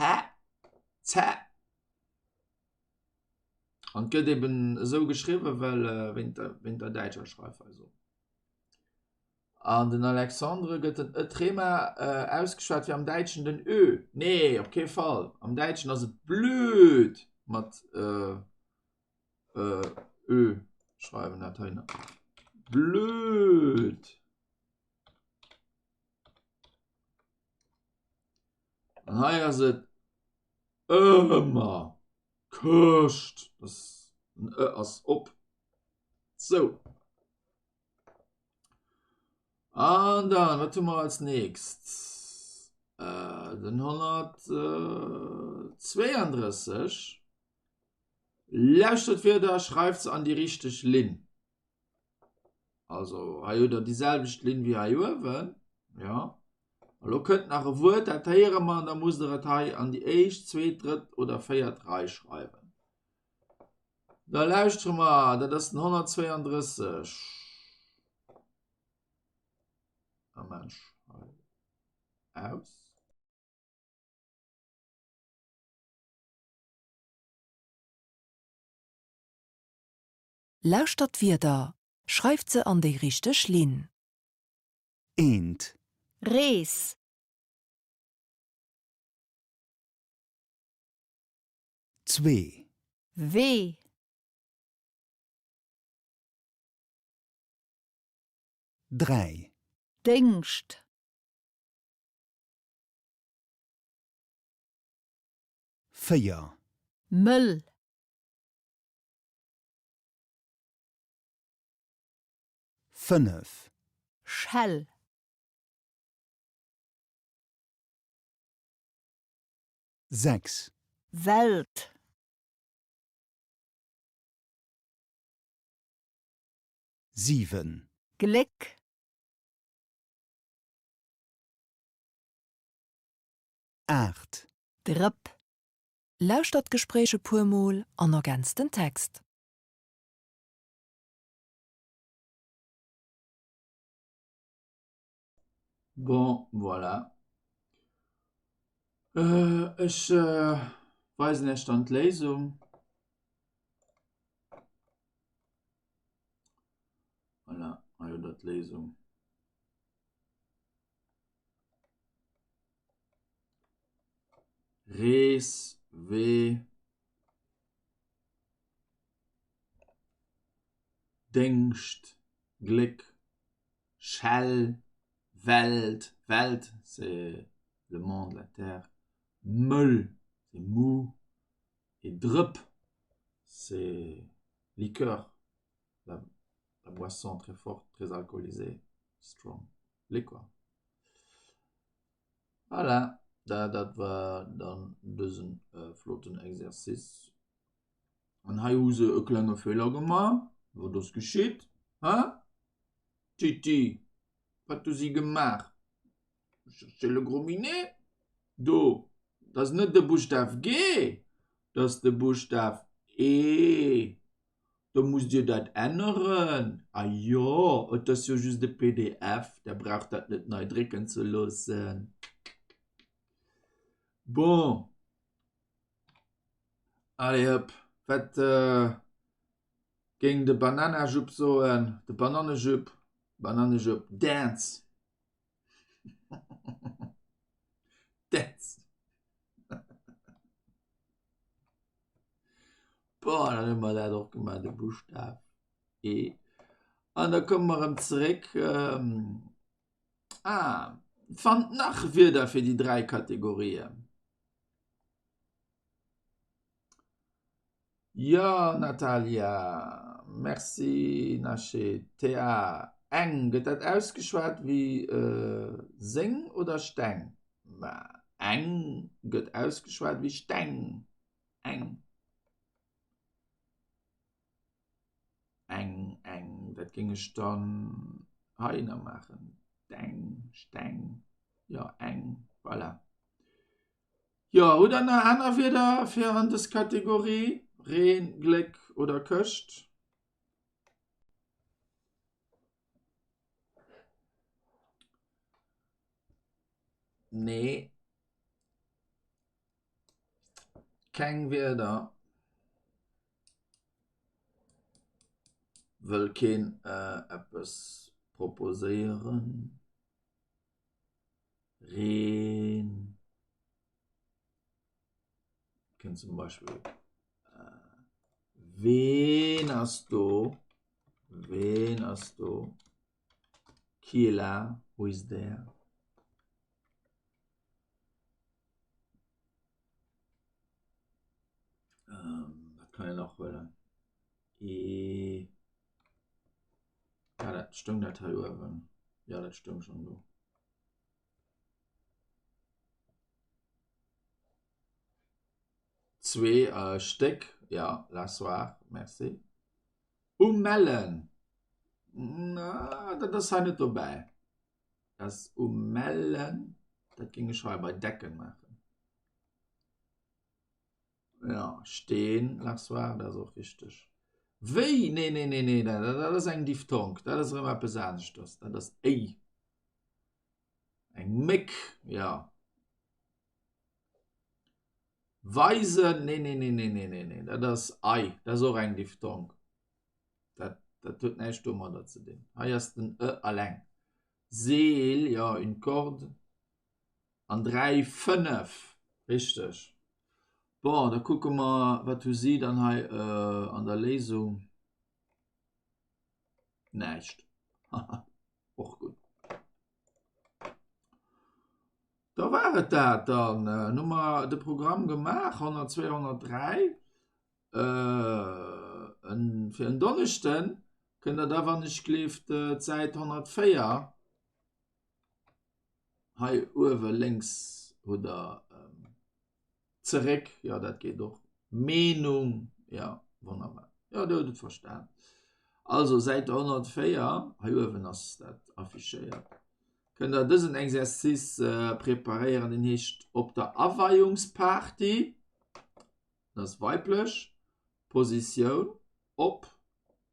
hä ze an et gëtt eben esou geschriwwen well wéint der wéint der däitscher Schreifweis och. An den Alexandre gëtt den e Trema ausgeschwat wéi am Däitschen den ö. Nee, op kee Fall! Am Däitschen ass et blöd mat ö schreiwen dat hei nach. Blöd! An hei ass et ëmmer Këscht. Den ë ass op. Sou. An dann, wat hu mer als nächst? Den 132. Lauschtert d'Wierder a schreift se an déi richteg Linn. Also hei hutt der déi selwecht Linn wéi hei uewen. Jo. A lo kënnt nach e Wuert, dat héiere mer an da musst der et hei an déi éischt, zweet, drëtt oder véiert Rei schreiwen. Da lauschtere mer, dat ass den 132. A Mensch hei aus. Lauschtert d'Wierder, schreift se an déi richteg Linn. Eent. Rees. Zwee. Wee. Dräi. Déngscht. Véier. Mëll. Fënnef. Schell. 6. Welt. 7. Gléck. 8. Drëpp. Lauschtert d'Gespréich e puer Mol an ergänzt den Text. Bon, voilà. Ech weisen Iech dann d'Léisung. Hei hutt der d'Léisung. Rees, Wee, Déngscht, Gléck, Schell, Welt, Welt c'est le monde, la terre, Mëll c'est mou et Drëpp c'est liqueur, la, la boisson très forte, très alcoolisée, strong liquor. Voilà, dat war dann dësen flotten Exercice. An hei hu se e klenge Feeler gemaach. Wat ass geschitt? Hä? Titi, wat hu si gemaach? Cherchez le gros minet. Do, dat ass net de Buschtaf G, dat ass de Buschtaf E. Da musst Dir dat änneren. A jo, et ass jo just e pdf, Der braucht dat net nei drécken ze loossen. Bon. Allez hëpp, wat géing de Bananajupp soen? De Banannejupp, Banannejupp, dance! Dance! Bon, dann hu mer dat och gemaach, de Buschtaf E. An da komme mer erëm zeréck. Ah, fannt nach Wierder fir déi 3 Kategorien. Jo Natalia, merci Naché. TA, eng, gëtt dat ausgeschwat wéi seng oder steng? Ma eng gëtt ausgeschwat wéi steng, eng. Eng, eng, dat géing ech dann heihinner maachen, deng, steng, jo eng, voilà. Jo, hutt der nach aner Wierder fir an dës Kategorie, Reen, Gléck oder Këscht? Nee. Keng Wierder. Wëll keen eppes proposéieren? Reen kënnt zum Beispill Ween ass do? Ween ass do? Qui est là? Who is there? Ähm, wat kann een nach huelen? E Ja, dat stoung dat hei uewen. Ja, dat stoung schon do. Zwee äh, Stéck, ja, la soir, merci. Umellen. Na, dat ass hei net dobäi. Das Umellen, dat géing ech hei bei Decken maachen. Ja, Steen, Lassoir, dat ass och richteg. Wéi? Nee, nee, nee, nee, dat, dat ass eng Diphthong. Dat ass erëm eppes aneschters. Dat ass éi. Eng Méck, ja. Weisen, nee, nee, nee, nee, nee, nee, nee, dat ass ei. Dat ass och eng Diphthong. Dat, dat huet näischt domadder ze dinn. Hei ass den e alleng. Seel, ja, une corde. An 3, 5, richteg. Bon, da kucke mer, wat hu si dann hei an der Léisung? Näischt. Haha, och gutt. Da war et dat dann. Hu mer de Programm gemaach, 102, 103. Fir en Donneschden kënnt der da, wann ech gleeft, d'Säit 104. Hei uewe lénks hutt der zeréck, jo dat geet och, Meenung, jo wonnerbar, jo dir hutt et verstan. Also Säit 104, hei uewen ass dat affichéiert, kënnt der dësen Exercice preparéieren, deen heescht op der Aweiungsparty, dat ass weiblech, Positioun op,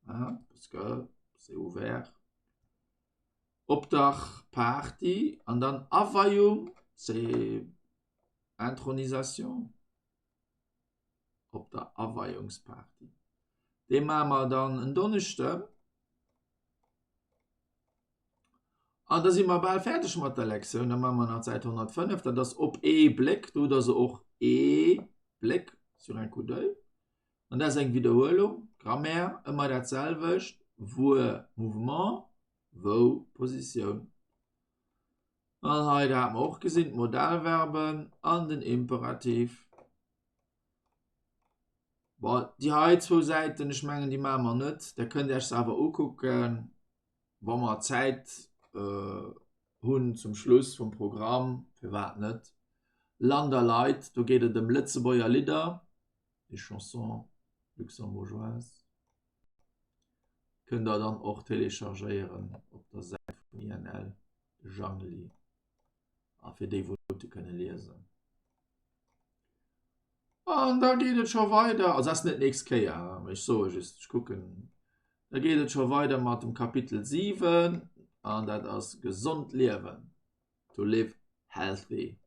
parce que c'est ouvert, Op der Party an dann Aweiung, c'est Intronisation, op der Aweiungsparty. Dee maache mer dann en Donneschden. An da si mer bal fäerdeg mat der Lektioun. Da maache mer nach d'Säit 105, dat ass op ee Bléck. Do hutt Der se och, ee Bléck, sur un coup d'oeil. An dat ass eng Widderhuelung, Grammaire, ëmmer dat selwecht, Wuer, Mouvement, wou, Positioun. An hei, dat hate mer och gesinn, d'Modalverben an den Imperativ. Bon, déi hei zwou Säiten, ech mengen, déi maache mer net. Der kënnt Iech se awer ukucken, wa mer Zäit hunn zum Schluss vum Programm, firwat net. Land a Leit, do geet et ëm Lëtzebuerger Lidder, les chansons luxembourgeoises. Kënnt der dann och téléchargéieren op der Säit vum INL, de Jangli. A fir déi wou Noute kënne liesen. An da geet et scho weider, also ass net d'nächst Kéier, mee ech soe just, ech kucken, da geet et scho weider mat dem Kapitel 7 an dat ass gesond liewen, to live healthy.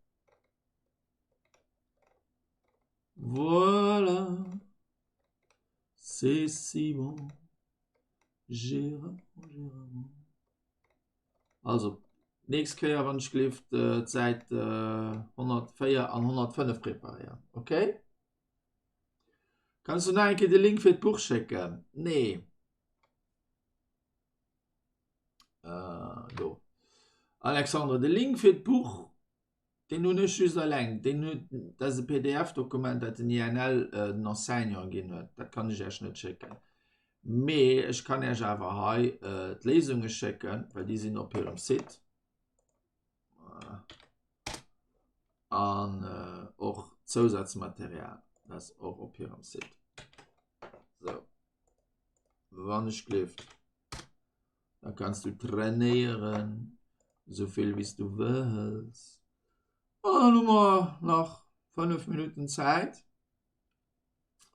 Voilà, c'est si bon, Gérard, Gérard. Also d'nächst Kéier wann ech gleeft d'Säit 104 an 105 preparéieren. Okay? Kanns du nach eng Kéier de Link fir d'Buch schécken? Nee. Äh, do. Alexandre, de Link fir d'Buch Deen hunn ech just eleng. Deen huet, dat ass e PDF-Dokument, dat den INL den Enseignanten ginn huet. Dat kann ech Iech net schécken. Mee ech kann Iech awer hei d'Léisunge schécken, well déi sinn op hirem Site. Voilà. An och d'Zousazmaterial, dat ass och op hirem Site. Sou. Wann ech gleeft. Da kanns du trainéieren, esou vill wéi s du wëlls. An dann hu mer nach 5 Minutten Zäit.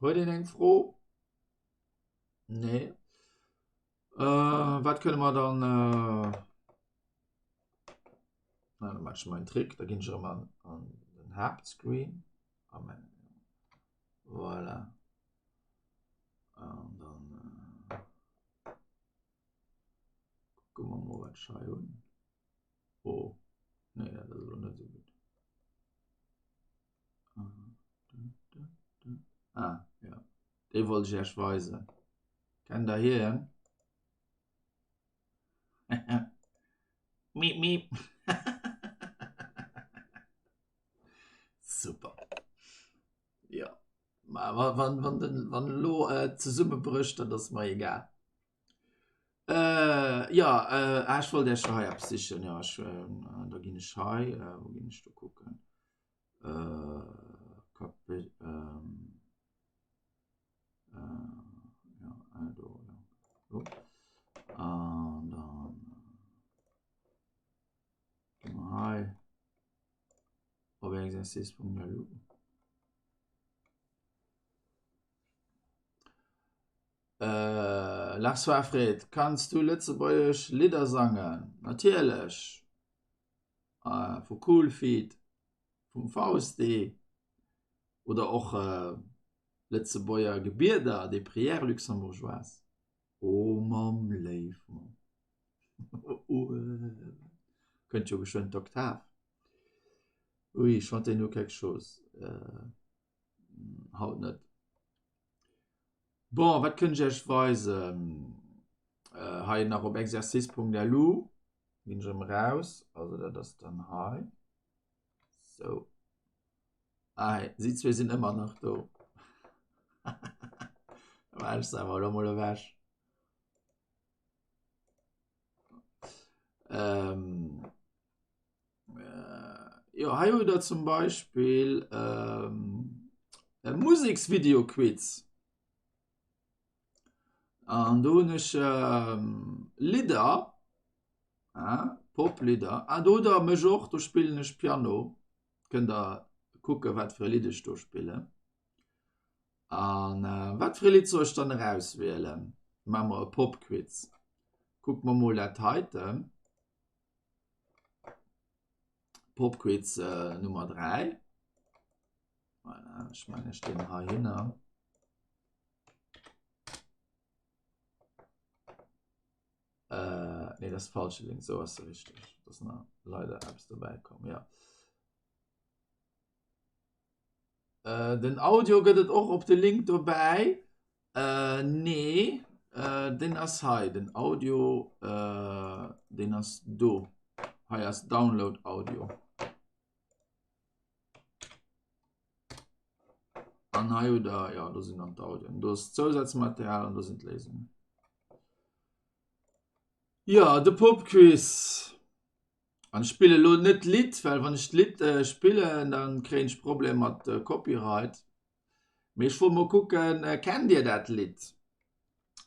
Huet een eng Fro? Nee. Äh, wat kënne mer dann... Äh... Na, da maache ech mol en Trick, da ginn ech erëm an, an den Haaptscreen. Amen. Voilà. An dann... Äh... Kucke mer mol wat ech hei hunn. Oh, nee, dat ass elo net esou gutt. Ah, ja. Déi wollt ech Iech weisen. Kennt der hien? Miep, miep. Super. Ja. Ma wa, wann, wann, den, wann elo äh, zesummebrécht, dat ass mer egal. Äh, ja, äh, ah, ech wollt Iech jo hei eppes sichen. Ja, ech, äh, da ginn ech hei, äh, wou ginn ech do kucken? Äh, Kapi, ähm, äh, ja, äh, do, ja, do. An dann gi mer hei op exercice.lu. Äh, Lars Warfried, kanns du lëtzebuergesch Lidder sangen? Natierlech! Äh, vu Cool Feet, vum Fausti oder och äh, Lëtzebuerger Gebieder, des prières luxembourgeoises. O Mamm, léif Mamm. Kënnt jo geschwënn d'Oktav. Ui, chantez-nous quelque chose. Äh, haut net. Bon, wat kënnt ech iech weisen? Äh, hei nach op exercice.lu ginn ech erëm raus. Also dat ass dann hei. So. Ah, hey, si zwee sinn ëmmer nach do. Da war ech se awer elo mol ewech. Ähm, äh, jo, hei hutt der zum Beispill ähm, e Museksvideo-Quiz. An do hunn ech ähm, Lidder, äh, Poplidder. Ah, do hutt der mech och, do spillen ech Piano. Kënnt der kucken, wat fir e Lidd ech do spillen. An äh, wat fir e Lidd soll ech dann erauswielen? Maache mer e Popquiz. Kucke mer mol dat heiten. Popquiz äh, Nummer 3. Voilà, ech mengen ech den hei hinner. Äh, Nee, dat ass falsche Link, sou ass se richteg. Et ass nach leider eppes dobäi komm, jo. Den Audio gëtt et och op de Link dobäi. Nee, deen ass hei, den Audio, deen ass do. Hei ass Download Audio. An hei hutt der, jo, do sinn dann d'Audioen. Do ass d'Zousazmaterial an do sinn d'Léisungen. Jo, de Popquiz. An ech spille lo net d'Lidd, well wann ech d'Lidd spillen, da kréien ech Problem mat Copyright. Mee ech wollt mol kucken, kennt dir dat Lidd?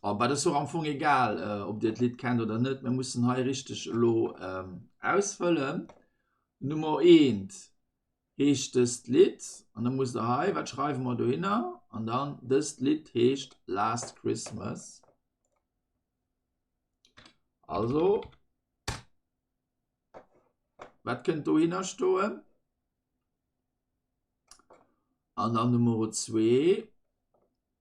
Oh, bah, dat ass och am Fong egal, ob dir d'Lidd kennt oder net. Mir mussen hei richteg elo ausfëllen. Nummer eent heescht dëst Lidd. An da musst der hei, wat schreiwe mer dohinner? An dann, dëst Lidd heescht Last Christmas. Also, wat kënnt dohinner stoen? An dann Nummer zwee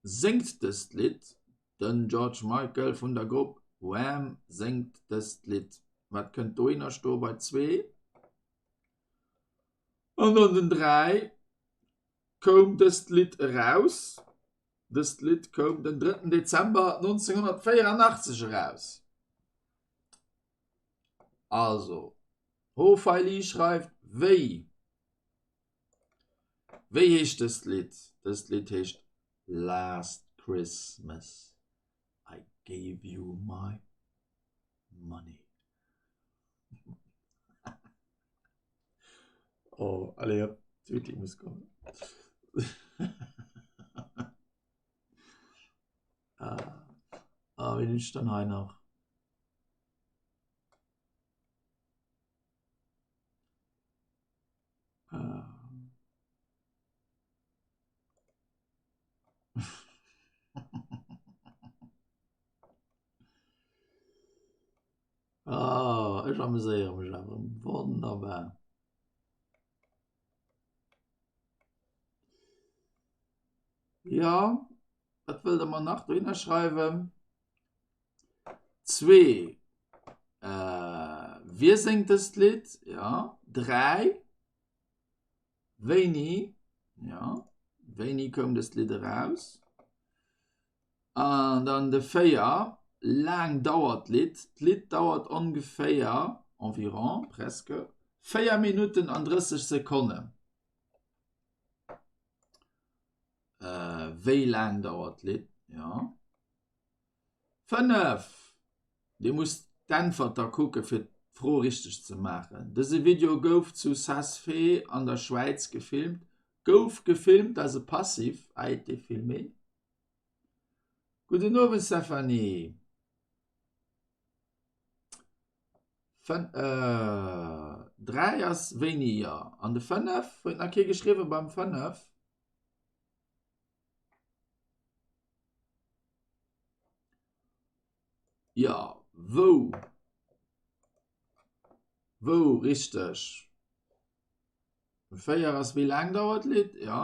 séngt dëst Lidd. Den George Michael vun der Grupp Wham séngt dëst Lidd. Wat kënnt dohinner stoe bei zwee? An dann den 3 koum dëst Lidd eraus. Dëst Lidd koum den drëtten Dezember 1984 eraus. Also, Hofeili schreift wéi. Wéi heescht dëst Lidd? Dëst Lidd heescht Last Christmas I gave you my money. Oh, allez hop, d'Wiki muss kommen. ah, ah, wen hunn ech dann hei nach? Ähm. Ah, ech ameséiere mech awer wonnerbar. Ja, wat wëllt der mer nach dohinner schreiwen? Zwee, äh, wie séngt dëst Lidd? Ja, dräi, wéini? Ja, wéini koum dëst Lidd eraus? An dann de 4, laang dauert d'Lidd? D'Lidd dauert ongeféier, environ, presque, 4 Minutten an 30 Sekonnen. Wéi laang dauert d'Lidd? Jo. 5, Dir musst d'Äntwert da kucke fir d'Fro richteg ze maachen. Dëse Video gouf zu Saas-Fee an der Schwäiz gefilmt. Gouf gefilmt ass e Passif, a été filmé. Gudden Owend Stephanie. Fën 3 ass wéini jo an de 5 huet nach kee geschriwwen beim 5. Jo wou wou richteg. 4 ass wéi laang dauert d'Lidd? Jo.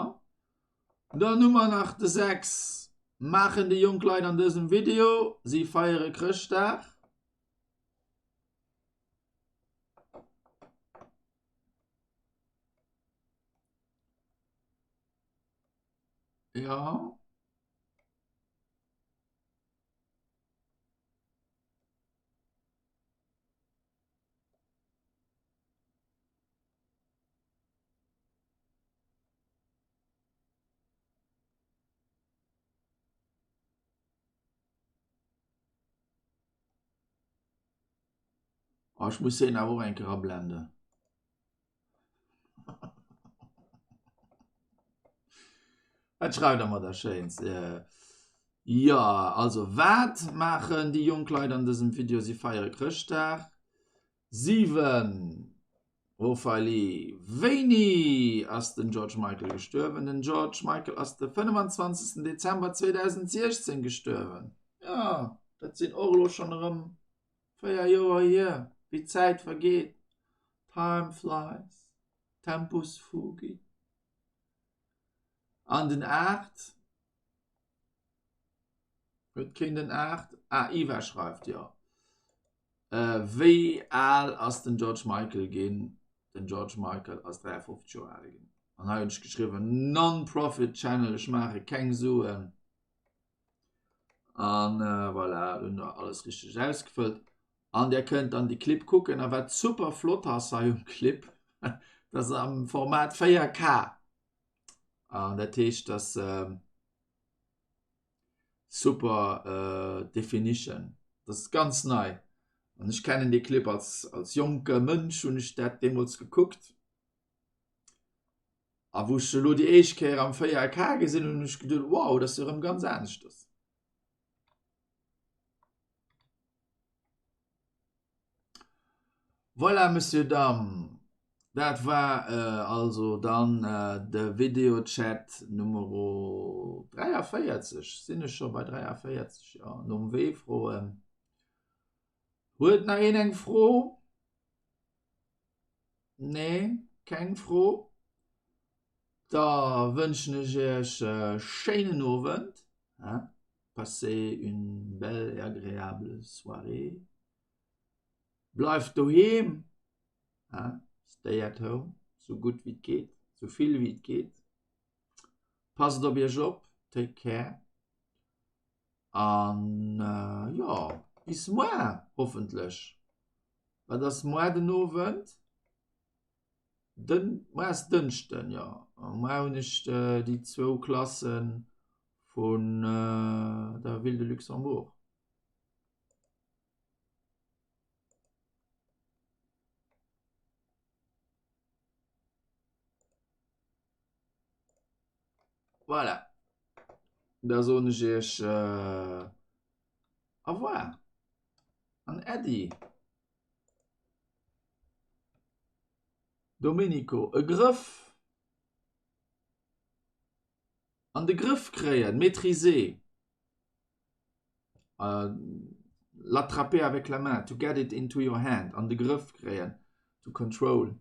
Dann hu mer nach de 6. Maachen déi jonk Leit an dësem Video? Si feiere Chrëschtdag. Jo. Oh, ech muss hien awer och eng Kéier ablenden. Wat schreift der mer da Schéins? Jo, also wat maachen déi jonk Leit an dësem Video? Si feiere Chrëschtdag. 7, Ophalie, Wéini ass den George Michael gestuerwen? Den George Michael ass de 25 Dezember 2016 gestuerwen. Jo, dat sinn och elo schonn erëm 4 Joer hier. Wéi d'Zäit vergeet, time flies, tempus fugit. An den 8, huet keen den 8? Ah, Iva schreift, jo. Wéi al ass den George Michael ginn? Den George Michael ass 53 Joer al ginn. An hei hunn ech geschriwwen Non-Profit Channel, ech maache keng Suen. An voilà, hunn der alles richteg ausgefëllt. An der kënnt dann de Clip kucken. A wat super flott ass hei um Clip, dat ass am Format 4K. An dat heescht, dass Super Definition, dat ass ganz nei an ech kennen dee Clip als als jonke Mënsch hunn ech dat deemools gekuckt a wou ech se elo déi éischt Kéier am 4K gesinn hunn, hunn ech geduet, wow, dat ass jo erëm ganz aneschters. Voilà, Messieurs, Dames, dat war also dann de Videochat Numero 43. Sinn ech scho bei 43? Jo, nom Wee froen. Huet nach een eng Fro? Nee, keng Fro? Da wënschen ech Iech e schéinen Owend. Passez une belle et agréable soirée. Bleift doheem, stay at home, sou gutt wéi et geet, sou vill wéi et geet. Passt op Iech op, take care. An jo, bis muar hoffentlech. Wat ass muar den Owend? Dën, muar ass Dënschden, jo. Muar hunn ech déi zwou Klasse vun der Ville de Luxembourg. Voilà. Da soen ech Iech Au revoir an Äddi. Domenico, E Grëff an de Grëff kréien, maîtriser, l'attraper avec la main, to get it into your hand, an de Grëff kréien, to control.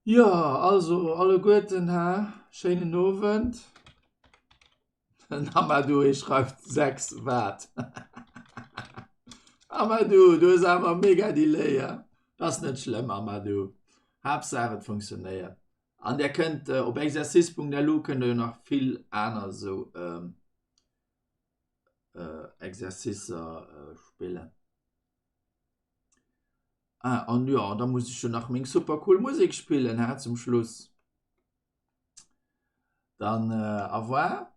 Jo, also alleguerten, he, schéinen Owend. Den Amadou hie schreift 6 wat? Amadou, du hues awer mega Delay, he? Ass net schlëmm Amadou, Haaptsaach et funktionéiert. An där kënnt op exercice.lu kënnt der jo nach vill aner esou Exercicer spillen. Ah an jo, da muss ech jo nach meng super cool Musek spillen, he, zum Schluss. Dann au revoir.